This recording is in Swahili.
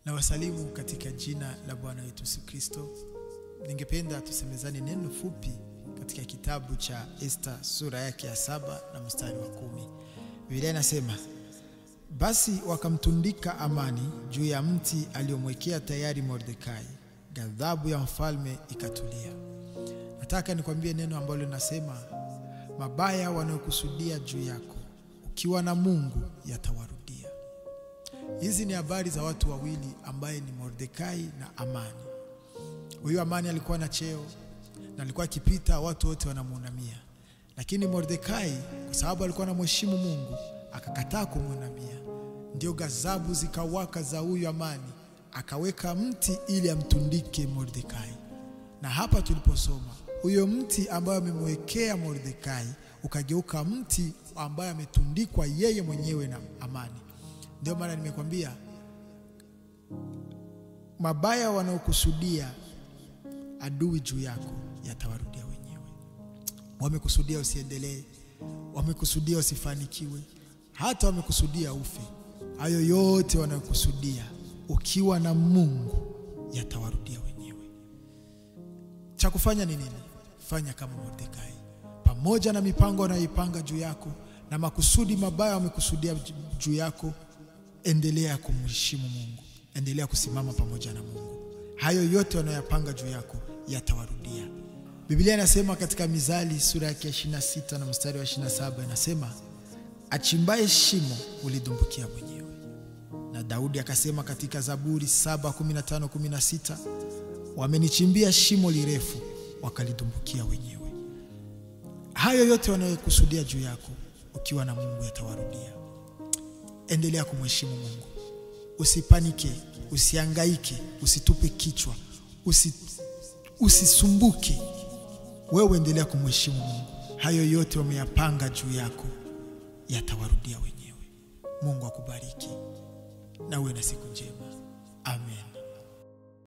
Na wasalimu katika jina la Bwana wetu Yesu Kristo. Ningependa tusemezane neno fupi katika kitabu cha Esther sura yake ya 7 na mstari wa 10. Biblia inasema, basi wakamtundika Amani juu ya mti aliyomwekea tayari Mordekai. Ghadhabu ya mfalme ikatulia. Nataka nikwambie neno ambalo linasema, mabaya wanayokusudia juu yako, ukiwa na Mungu yatawarudia. Hizi ni habari za watu wawili ambaye ni Mordekai na Amani. Huyu Amani alikuwa na cheo na alikuwa akipita watu wote wanamuinamia. Lakini Mordekai kwa sababu alikuwa anamheshimu Mungu akakataa kumuinamia. Ndio ghadhabu zikawaka za huyu Amani, akaweka mti ili amtundike Mordekai. Na hapa tuliposoma, huyo mti ambaye amemwekea Mordekai ukageuka mti ambaye ametundikwa yeye mwenyewe na Amani. Ndio maana nimekwambia mabaya wanaokusudia adui juu yako yatawarudia wenyewe. Wamekusudia usiendelee, wamekusudia usifanikiwe, hata wamekusudia ufe. Hayo yote wanayokusudia, ukiwa na Mungu yatawarudia wenyewe. Cha kufanya ni nini? Fanya kama Mordekai. Pamoja na mipango wanayoipanga juu yako na makusudi mabaya wamekusudia juu yako, endelea kumheshimu Mungu, endelea kusimama pamoja na Mungu. Hayo yote wanayopanga juu yako yatawarudia. Biblia inasema katika Mizali sura yake 26 na mstari wa 27 inasema, achimbaye shimo ulidumbukia mwenyewe. Na Daudi akasema katika Zaburi 7:15-16, wamenichimbia shimo lirefu wakalidumbukia wenyewe. Hayo yote wanayokusudia juu yako, ukiwa na Mungu yatawarudia. Endelea kumheshimu Mungu. Usipanike, usihangaike, usitupe kichwa, usisumbuke. Wewe endelea kumheshimu Mungu. Hayo yote wameyapanga juu yako yatawarudia wenyewe. Mungu akubariki na uwe na siku njema. Amen.